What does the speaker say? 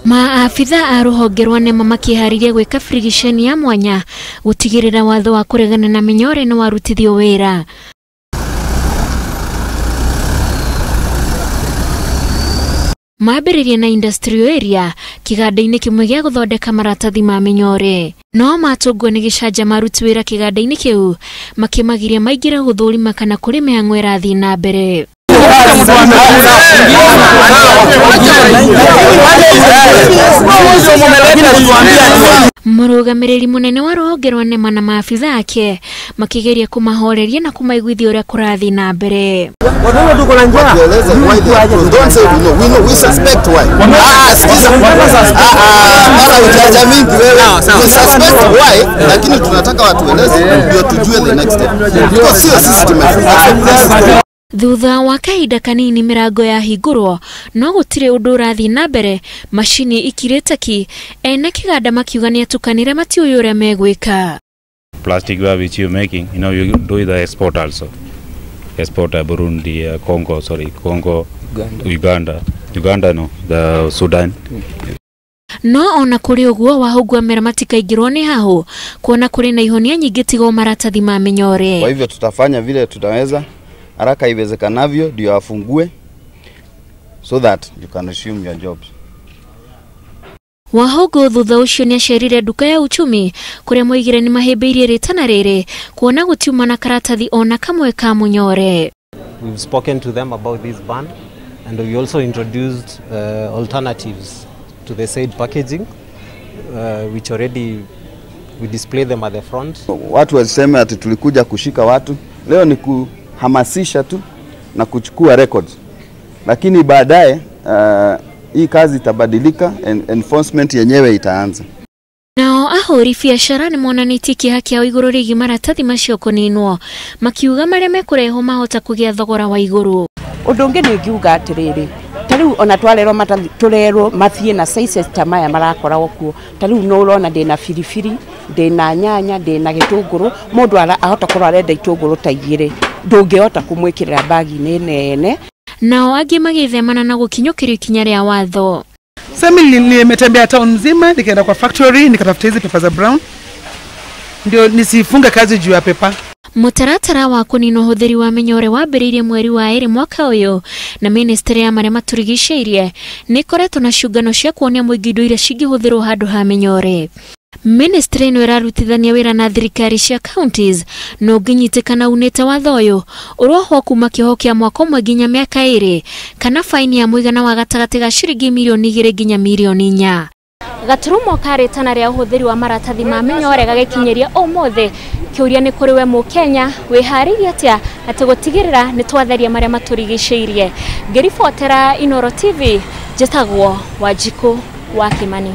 Maabitha a rũhonge rwa NEMA makĩharĩria gwĩka birigiceni ya mwanya gũtigĩrĩra watho wa kũregana na mĩnyore nĩ warutithio wĩra. Mambĩrĩria na industrial area kĩganda-inĩ kĩmwe gĩa gũthondeka maratathi ma mĩnyore. No matũngwo nĩ gĩcanjama aruti wĩra kĩganda-inĩ kĩu makĩmagiria maingĩre gũthũrima kana kũrĩ mĩhang'o ĩrathiĩ na mbere. Mũrũgamĩrĩri mũnene wa rũhonge rwa NEMA na maabitha ake makĩgeria kũmahoreria na kũmaiguithia ũrĩa kũrathiĩ na mbere. Lakini tunataka watueleze ndio tujue the next step. Because sio sisi tumefunga. Thutha wa kahinda kanini mirango yahingũrwo no gũtirĩ ũndũ ũrathiĩ na mbere, macini ikirĩte ki, ene kĩganda makiuga nĩatukanĩre matiũĩ ũrĩa megwĩka. Plastic which you making, you know, you do the export also. Export Burundi, Congo, sorry, Congo, Uganda, Uganda no, the Sudan. No ona kũrĩ ũguo Wahũngũ amera matikaingĩrwo nĩ hahũ kuona kũrĩ na ihonia nyingĩ tiga maratathi ma mĩnyore. Kwa hivyo tutafanya vile tutaweza haraka iwezekanavyo ndio afungue so that you can resume your jobs. Wahũngũ thutha ũcio nĩacerire nduka ya uchumi kũrĩa moigire nĩ mahĩmbĩirie rĩtana rĩrĩ kuona gũtiuma na karatathi ona kamwe ka mũnyore. We've spoken to them about this ban and we also introduced alternatives to the said packaging which already we display them at the front. Watu waseme ati tulikuja kushika watu, leo ni kuhamasisha tu na kuchukua records, lakini baadaye hii kazi itabadilika, enforcement yenyewe itaanza. Nao ahũri biacara nĩmonanĩtie kĩeha kĩao igũrũ rĩgiĩ maratathi macio kũninwo, makiuga marĩa mekũrehwo mahota kũgĩa thogora wa igũrũ. Ũndũ ũngĩ nĩ ngiuga atĩrĩrĩ, ta rĩu ona twarerwo tũrerwo mathiĩ na sizes ta maya marakoragwo kuo, ta rĩu no ũrona ndĩna biribiri, ndĩna nyanya, ndĩna gĩtũngũrũ, mũndũ ahota korwo arenda itũngũrũ ta igĩrĩ, ndũngĩhota kũmwĩkĩrĩra bagi-inĩ nene. Nao angĩ magĩthemana na gũkinyũkĩrio ikinya rĩa watho. Sasa mimi nimetembea town nzima, nikaenda kwa factory, nikatafuta hizi paper za brown ndio nisifunge kazi juu ya paper. Mũtaratara wa kũnina ũhũthĩri wa mĩnyore wambĩrĩirie mweri wa ĩrĩ mwaka ũyũ na ministry ya marĩa matũrigicĩirie nĩ ĩkoretwo na ciũngano cia kuonia mũingĩ indo iria cingĩhũthĩrwo handũ ha mĩnyore. Ministry ĩno ĩrarutithania wĩra na thirikari cia counties na ũngĩnyitĩkana unĩte watho ũyũ ũrohwo kuma kĩoho kĩa mwaka ũmwe nginya mĩaka ĩrĩ kana faini ya mũigana wa gatagatĩ ga ciringi mirioni 2 nginya mirioni 4. Gaturumo ka rĩtana rĩa ũhũthĩri wa maratathi ma mĩnyore gagĩkinyĩria ũmũthĩ. Kĩũria nĩ kũrĩ we mũkenya wĩharĩirie atĩa atĩ gũtigĩrĩra nĩ twatheria marĩa matũrigicĩirie. Ngĩribotera Inooro TV, njĩtagwo Wanjikũ wa Kimani.